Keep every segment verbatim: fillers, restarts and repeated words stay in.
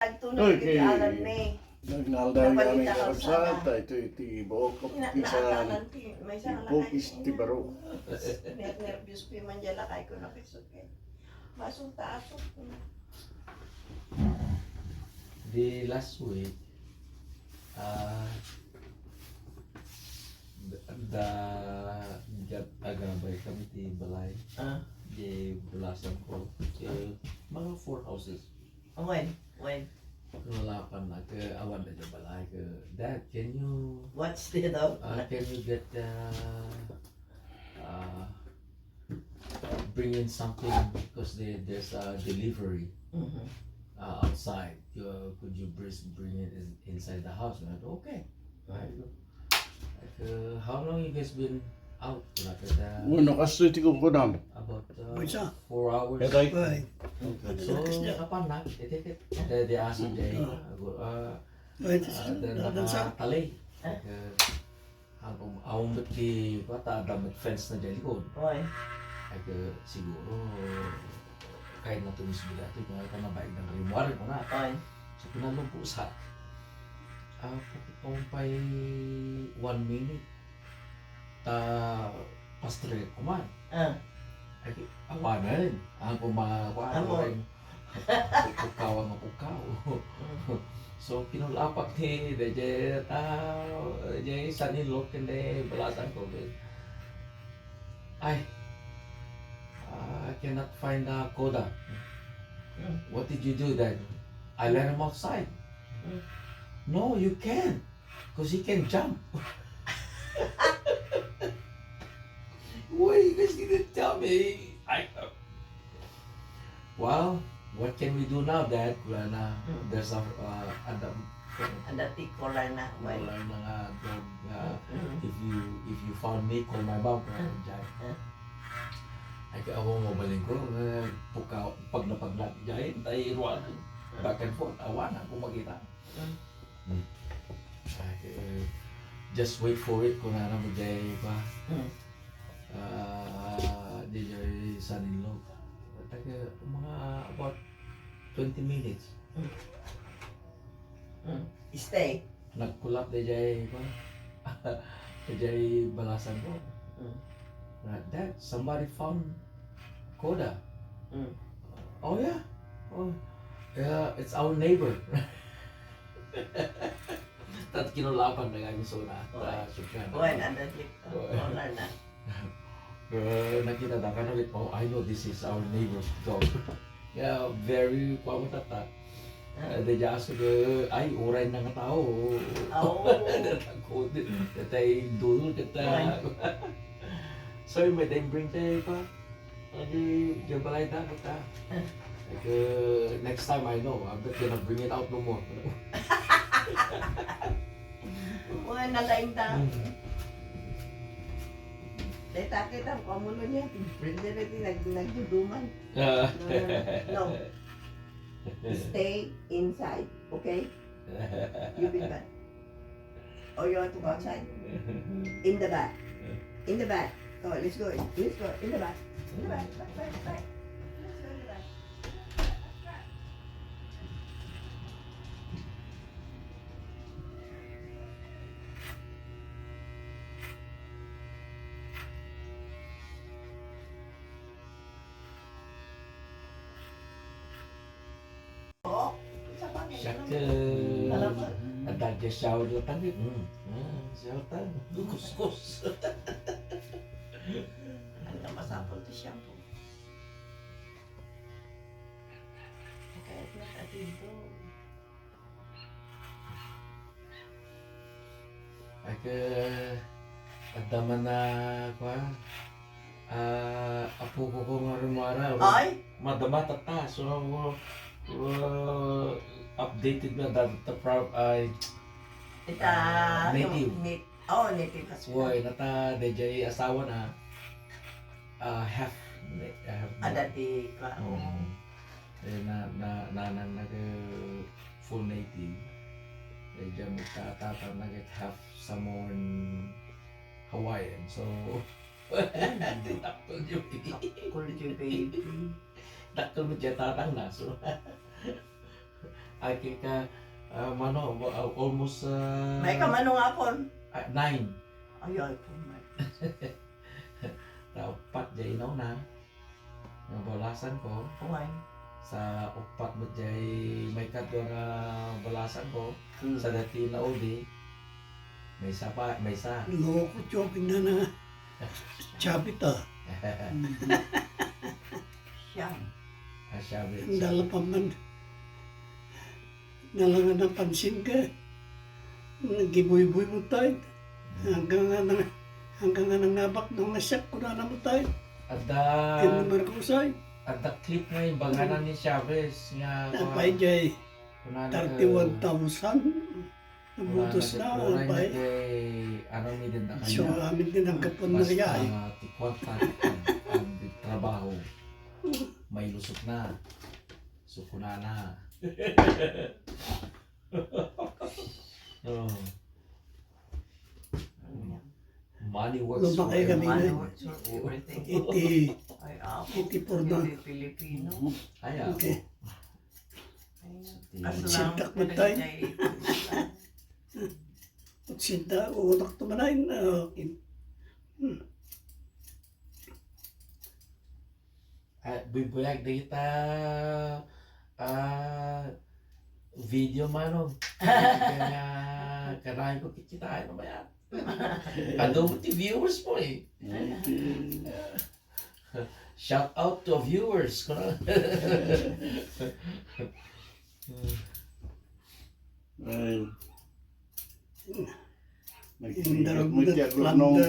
Ay, kay nagnaldaw kami kakabsat, ito iti buok, maysa nga lakay. Nerbios ko man diay lakay ko, nakisukit. Masukta asuk. The last week, ah, da, da, agabay kami ti balay. Ah. Di bulasan ko. Ti, mga four houses. When? When? Kinulapan na, ke, awan na dyan balay, ke, "Dad, can you, what's the dog? Uh, can you get, uh, uh, bring in something because there, there's a delivery, mm-hmm, uh, outside. Uh, could you please bring it in, inside the house?" And I go, "Okay." Right. Like, uh, how long you guys been out? Like, uh, Uno, kastoy ti kunkunam. About, uh, Maysa. Four hours. Hetay. Ay. So, nakapan na. Iti, iti, iti, di aso diay. Ah. Ago, ah, Ay, ito ah, siya. Then, Dadalsa. Nakatalay. Like, uh, ang um-, awan met ti, kuwan, ta, adda met fence na diay likod. Oy. Like, uh, siguro, kayatna tumisbida ti, nga, kanabaig ng rimwar, kuna. Oy. So, pinalumpusak. Ah, pagkita pay one minute. Ta, pastrek ko man. Ah. Ay, awanen. Ang kuma-, kuan, Amo. Pugkaw nga pugkaw. Mm. So, kinulapak ti, dayjay, ta, dayjay, son-in-law ken di balasan ko, ket, "Ay, I cannot find the coda." Mm. "What did you do then?" "I let him outside." Mm. "No, you can't. 'Cause he can jump." "Why you guys didn't tell me?" I, uh, "Well, what can we do now, Dad?" Kunana, mm, "There's a, uh, adda, adda ti kolar na, why? Kolar na nga dog, uh, mm, if you, if you found me, call my mom," kunana, mm, Dad. Mm. Ay, kay awan mabalin ko, eh, pagka-, pagna-, pagna-, jay, tay ruan, back and forth, awan, ako makita. Mm. Hmm. Ay, eh, just wait for it, kunana, dayjay pa. Mm. Ah, dayjay son-in-law. Taga, mga about twenty minutes. Mm. Mm. Stay. Nagkulap dayjay, pa. Dayjay balasan ko. Mm. Na, "Dad, somebody found coda." Mm. "Oh, yeah? Oh, yeah, it's our neighbor." Tat kinulapan na nga ni Sona. Oy. Ta, sure ka na. Oy, nandun dito. Oy. Wala na. Eh, nakita ta, kano, "Oh, I know this is our neighbor's dog." Yeah, very, kuwan mo tata. Ah. Eh, di dya, sige, ay, uray na nga tao. Oh. Natakot. Katay dul, kata. Ay. So, may time bring tayo pa. Adi, dyan balay ta, ta. Ah. Like, uh, next time I know, I'm not gonna bring it out no more. Mga nalaing ta. Mm. Dahil takit ang pamuno niya, pwede na rin nag-, nagduduman. Ah. No, no, no. Stay inside, okay? You be bad. Oh, you want to go outside? In the back. In the back. Oh, let's go. Let's go. In the back. In the back. Back, back, back. Let's go in the back. Siak, eh, adda dya shower latta, eh. Mm. Ah, shower ta. Kuskus. Ang masapul ti shampoo. Kahit nakatinto. Ag, eh, adda man a, kuan, ah, apoko ko nga rumara, ay? Madama tatta, so, uh, updated na dati ta prob-, ay, ita, ah, native. Nat-, oh, native husband. Uy, nata, dayjay asawa na, ah, half, half. Adda ti, kuan. Oo. Eh, na, na, nanang nag, eh, full native. Eh, dyan, tata, nag half Samoan Hawaiian. So, dakkel dya, baby. Dakkel dya, baby. Dakkel met dya tatang na, so. Ay, kika, ah, mano, ah, almost, ah, May ka mano nga apon? Ah, nine. Ay, ay, po, may. Ta, uppat jay inauna nga balasan ko. Wen. Sa uppat met jay maikadua nga balasan ko, Hmm. sa dati na uli, maysa pa, maysa. Loko, joking na na. Chabit, ah. Siya. Ah, siya, Ang dala pa man. Nalanga napansin ka. Nagibuybuy mo tayo. Hanggang nga nang-, hanggang nga nangabak nung nasyak ko na naman tayo. Adda, Ken Marcosay. Adda clip nga imbanganan ni Chavez nga Napay kuwan. Jay. Kunana, thirty-one thousand. Nabutos na, napay. Kay, ano, mi din na So, kanya. Amin din ang kapon na Basta riya, eh. Ti kwarta, ang, ang trabaho, mailusot na. So, kunana. Oh. Money works for everyone. Lumakay kami na. Money works for everything. Iti, Ay, apo. Iti porno. Iti Pilipino. Ay, apo. Okay. Ay, Sintak mo tayo. Sintak, unak to manain. Ah, okay. Hmm. Ah, buybuyak dagita, ah, video, Manong. Kaya, kanayon ko kikitaan mamaya. Adu ti viewers mo, eh. Okay. Shout out to viewers. Ay. Nagrigat mo ti agurnong,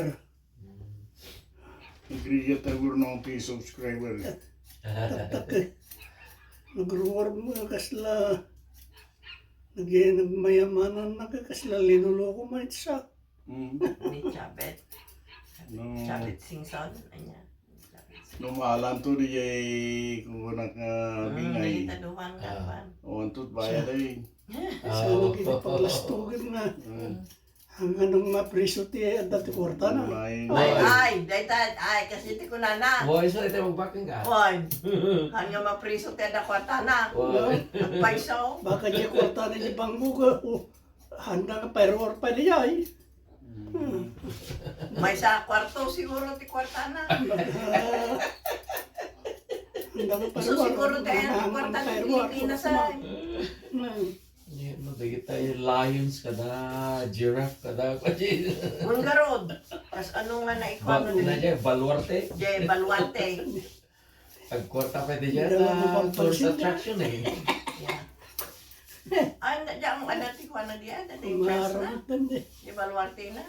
nagrigat ti agurnong ti subscriber. Taktak, eh. Nagruar mo nga kasla, nag-, nagmayamanan na ka kasla linuloko mo itsa. Mm. Ni Chabet. No. Chabet Singson, anya. No, maalanto di jay kunak nga bingay. May taduhan nga pan. O, antot bayad ay. Sa lagi na paglastugan na. Mm. Hanggang nung mapriso ti adda ti kwarta na. Ay, ay, dayta, ay, kasi ti kunana. Boy, so ito magbaking ka? Boy, hanggang mapriso ti adda kwarta na. Boy. Agpayso. Baka di kwarta na di banggo ka. Handa nga payruar pa niya, eh. Mm. Maysa a kwarto siguro ti kwartana. Handa nga payruar. So, siguro ti kwarta ti Pilipinas ay. Mm. Ni, no, dagiti lions kada, giraffe kada, pati. Manggarod. Kas ano nga na ikuan na di? Baluarte. Jay, baluarte. Agkwarta pay diay, tourist attraction, eh. Yeah. Ay, na, diyan ang anak ti Juana diyan, na interest na. Di baluarte na.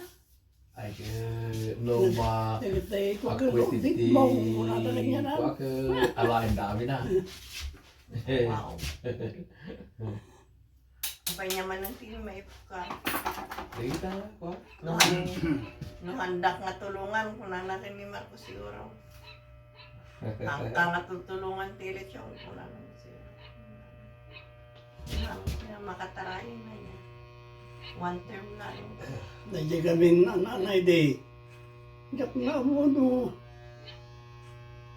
Ay, eh, no, ma-, acquitted ti, kuwan, eh, alaen dami na. Wow. Apay niya man ang tingin, maipo ka. Dagita, kwa? No, han-, no, handak nga tulungan, kunana ken ni Marcos siguro. Hangka nga tutulungan ti eleksyon, kunana siguro. Na, na makatarayan na niya. One term na yun. Daydi kami nanay di. Diak nga amo no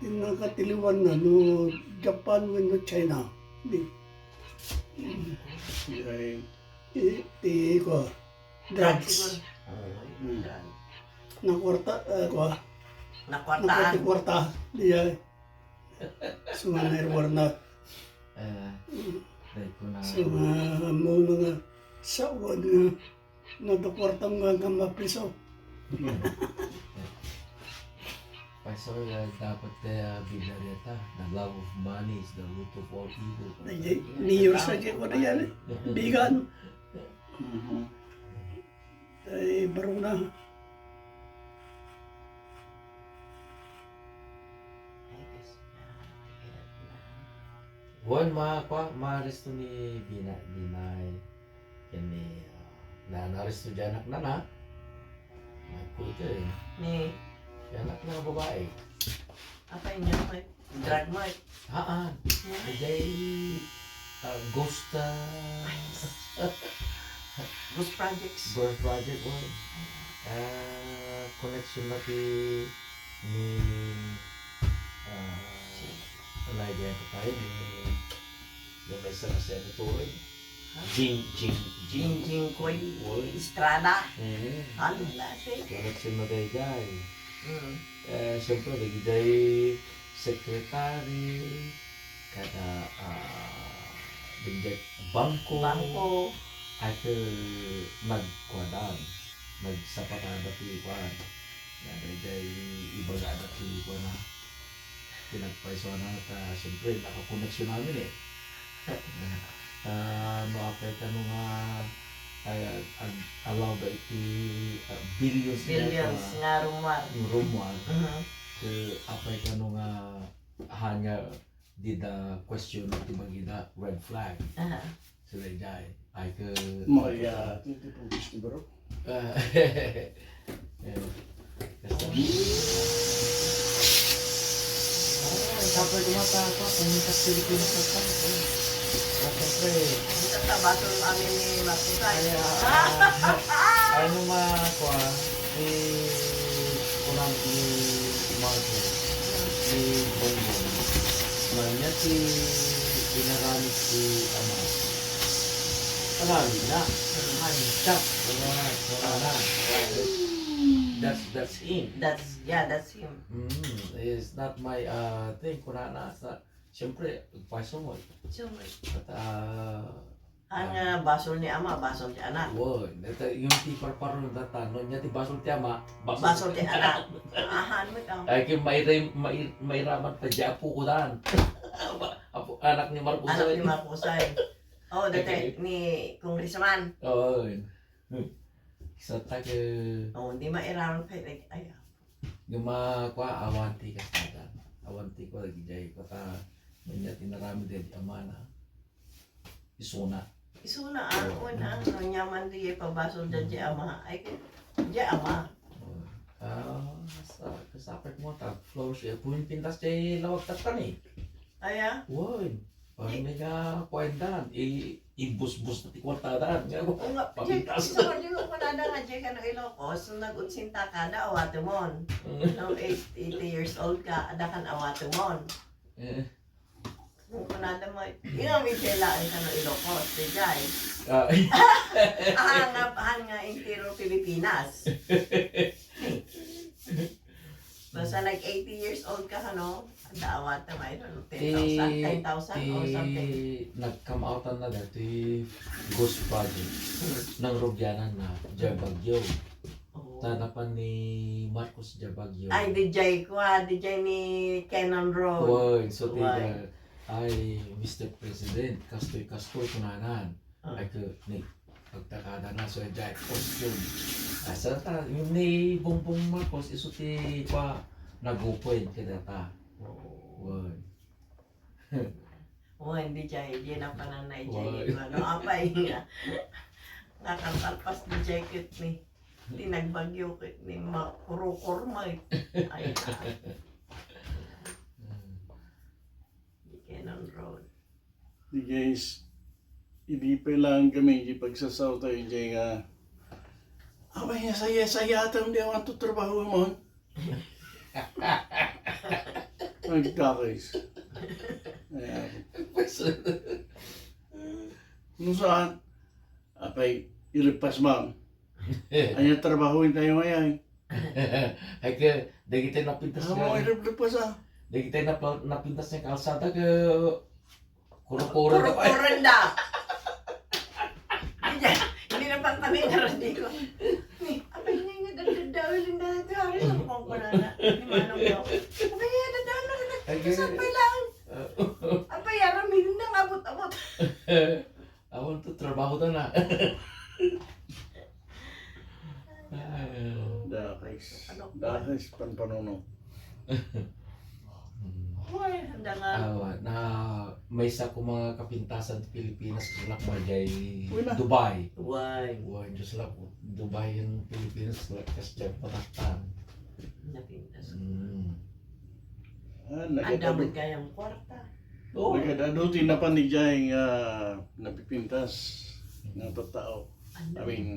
ti nakatiliwan na, no Japan wenno China. Di. Ay. Ti, ti, ko, drugs. Drugs. Mm. Nakwarta, eh, ko. Nakwartaan. Nakwarta, kwarta. Diay. Sumana irwarna. Eh, dai ko na. Sumana mo nga sawan nga. No, da kwartam nga, nga mapriso. Pastor, ah, dapat kaya Biblia deta, "The love of money is the root of all evil." Ay, mayor sa di ko na yan, eh. Bigan. Mhm. Ay, baro na. Wen, ma-, kwa-, maaresto ni Bina-, Binay. Ken ni, ah, na, naaresto diay anak na na. Nagkulto, eh. Ni? Diay anak na babae. Apay niya, may drug mart? Haan. Diay, ah, ghost, ah, Ghost projects. Ghost project, wen. Ah, connection na ti ni, ah, Sige. Alay, diay pa tayo, ni, ni maysa nga senator, eh. Jing, Jing, Jing. Jingjing Koy Estrada. Mm. Ano na si? Wala si Magayjay. Mm. Eh, siyempre, dagiti secretary, kada, ah, dagiti bangko. Bangko. Ay, ket nagkuadan, nagsapatada ti kuan. Yan, daydiay ibagada ti kuan, ah, pinagpaysuanna ta, siyempre, nakakoneksyon amin, eh. Ah, no, apay kano nga, ay, ag-, allow da iti, ah, billions nga Billions pa-, nga rummuar. Rummuar. Mhm. Ket apay kano nga haan nga dida question ti bagida red flag. Aha. So, daydiay. Ay, ket Maya, ti, ti pugis ti bro. Ah, eh, basta. Ah, tapos kumata ako, kung may Pilipinas na pa. Ah, siyempre. Ang tatabasol amin ni Marcos ay. Ay, ah, ano ma, kuan, ni, kuan, ni Marcos, ni Bongbong. Manya ti inaramid ti ama. Aramid na. Ay, stop. Wala na. Wala na. That's, that's him. That's, yeah, that's him. Mm, it's not my, uh, thing. Kunana, sa, siyempre, agpayso mo. Siyempre. At, ah, Ang, ah, basol ni ama, basol ti anak. Wo, data, yung ti parparo ng data, no, nya ti basol ti ama, basol Basol ti anak. Ahan mo ito. Ay, kay maira-, mai-, mairaman pa di apo ko dan. Apo, anak ni Marcos. Anak ni Marcos ay. Oh, dati Okay. ni Congressman. Oo. Sa taga Oh, hindi mairaman pa, like, ay, ah. Yung mga kwa, awan ti kastada. Awan ti kwa, lagi jay, kwa ta, manya tinaramid di amana. Isuna. Isuna, Oo. Awan, ah, no, nyaman di ipabasol da di ama. Ay, di ama. Oo. Ah, sa, kasapit mo, tag floor siya. Pumin pintas di lawag tatan eh. Ay, ah? Woy. Parang Di- may nga kwentan. I, ibusbus na ti kwartadan. Nga, Oo nga, papintas. Di, isuna, di ko kunada nga, di ka no Ilocos, nung nag-utsinta ka, da awatemon. Mm. No, eight, eighty years old ka, ada kan awatemon. Eh. Kung kunada mo, ino mi kailangan ka no Ilocos, di jay. Ah. Ah, nga, ah, nga, entero Pilipinas. Basta nag eighty years old ka, ano, dawat na may, ano, ten thousand, Ti, ten thousand or ti something. Nag-come outan na dati Ghost Project. Nang rugyanan na, Jay Bagyo. Oo. Ta napan ni Marcos Jay Bagyo. Ay, di jay kwa, di jay ni Cannon Road. Woy, so Woy. Tiga, ay, Mister President, kastoy-kastoy kunanan. Ah. Ay, ko, ni, pagtakada na, so, jay, costume. Asa ta, yung ni Bongbong Marcos, iso ti, kwa, nagupoy, kada ta. Oo. Woy. Oh, hindi jay, di na pananay jay, Why? Ano, apay nga. Nakatalpas di jay kit ni. Di nagbagyo kit ni, ma-, kurukurma eh. Ay, ah. Di Cannon Road. Di guys, idi pa lang kami, di pagsasaw tayo, di nga, apay nga saya-saya atam di awan to trabaho mo. Nagdakis. Ayan. No saan? Apay, ilipas, ma'am. Anya trabaho tayo ngayon? Ay, ka, dagiti napintas Ano mo nga. Ilipas, ah? Dagiti napa-, napintas nga kalsada, ka, Kuro-kuro na pa. Kuro-kuro na. Hindi, hindi na pang kami nga radyo ko. Ni, apay niya nga dadadawil yung dati, hari sa mukha ko na na. Ni Manong daw. Apay niya dadawil na kita. Ay, Kasi ganyan. Apay lang. Ah. Apay, aram, hindi na nga abot-abot. Awan to, trabaho to na. Ay, Dakes. Ano? Dakes, panpanuno. Hmm. Hoy, handa nga. Awa, na, maysa ko mga kapintasan ti Pilipinas, ket madiay Uy, na. Dubai. Dubai. Uy, Diyos lang, Dubai yung Pilipinas, kas diay pataktan. Napintas. Hmm. Ah, Ang nagkatabi- damo kayang kwarta. Oo. Nagkadado ti napan ni Jai nga napipintas nga tattao. Ano? I mean,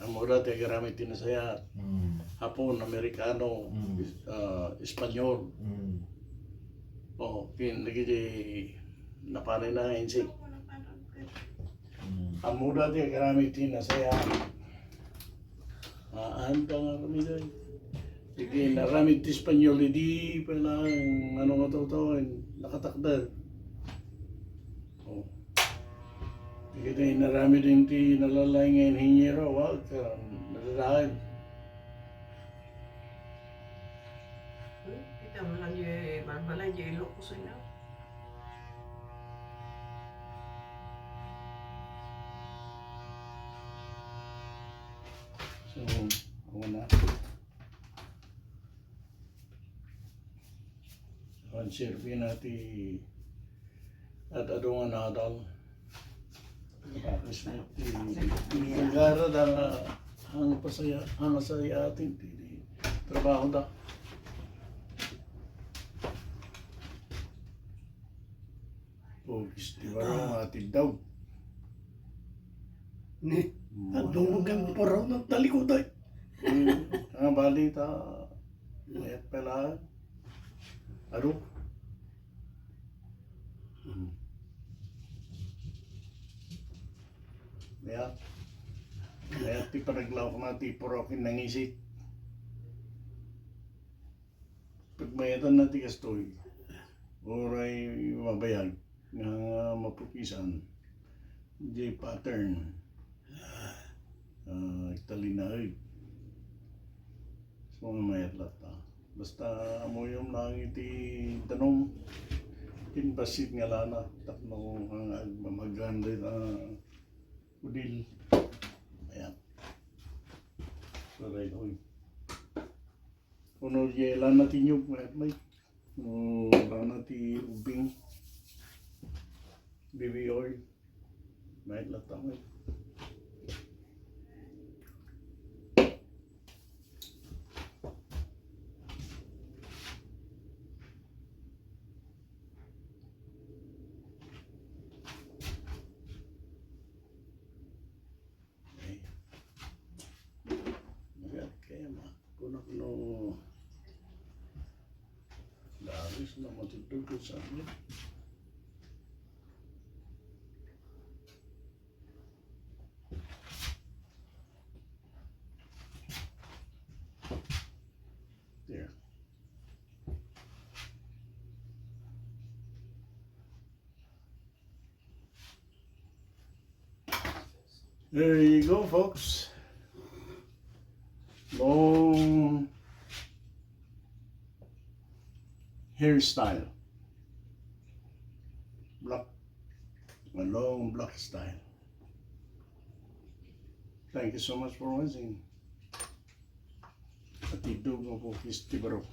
ammo dati agaramid ti nasayaat. Mm. Hapon, Amerikano, Mm. is-, ah, Espanyol. Mm. Oo, kin-, dagiti napanay na nga insik. Ako na parang ka. Mm. Ammoda ti agaramid ti nasaya. Haan ta nga aramiden. Iti inaramid ti Espanyol idi, pala, ano nga tawtawen, nakatakder. Oh. Iti inaramid ti nalalaing nga inhinyero, wag ka, nadadaag. Kita mo lang yung balbalay, yung ilok ko sa'yo. So, ako na. Ang serbi na ti ad-adu nga nadal. Tapos na ti, nagara da nga ang pasaya, ang masaya atin ti, ti trabaho da. Pugis ti baro nga ati daw. Ni, adungan paro ng talikuday. Hmm, ang bali ta, mayat pala. Adu. Hmm. Mayat. Mayat ti panaglawak na ti puro kin nangisik. Pagmayatan na ti kastoy, uray mabayag nga mapukisan, di pattern, ah, talinaed. So, mayat latta. Basta amuyom lang iti danom, kin bassit nga lana, tapno ang ag-, maganda ita udil. Ayan. Uray, uy. Kuno, di lana ti niyog, mayat may. Kuno, lana ti ubing. Baby oil. Mayat latta, may. Okay. Ayan, kaya ma-, kunak no, dagis na matutulog sa amin. There. There you go, folks. Long hairstyle. Black. A long black style. Thank you so much for watching. Ati dog nga pugis ti baro.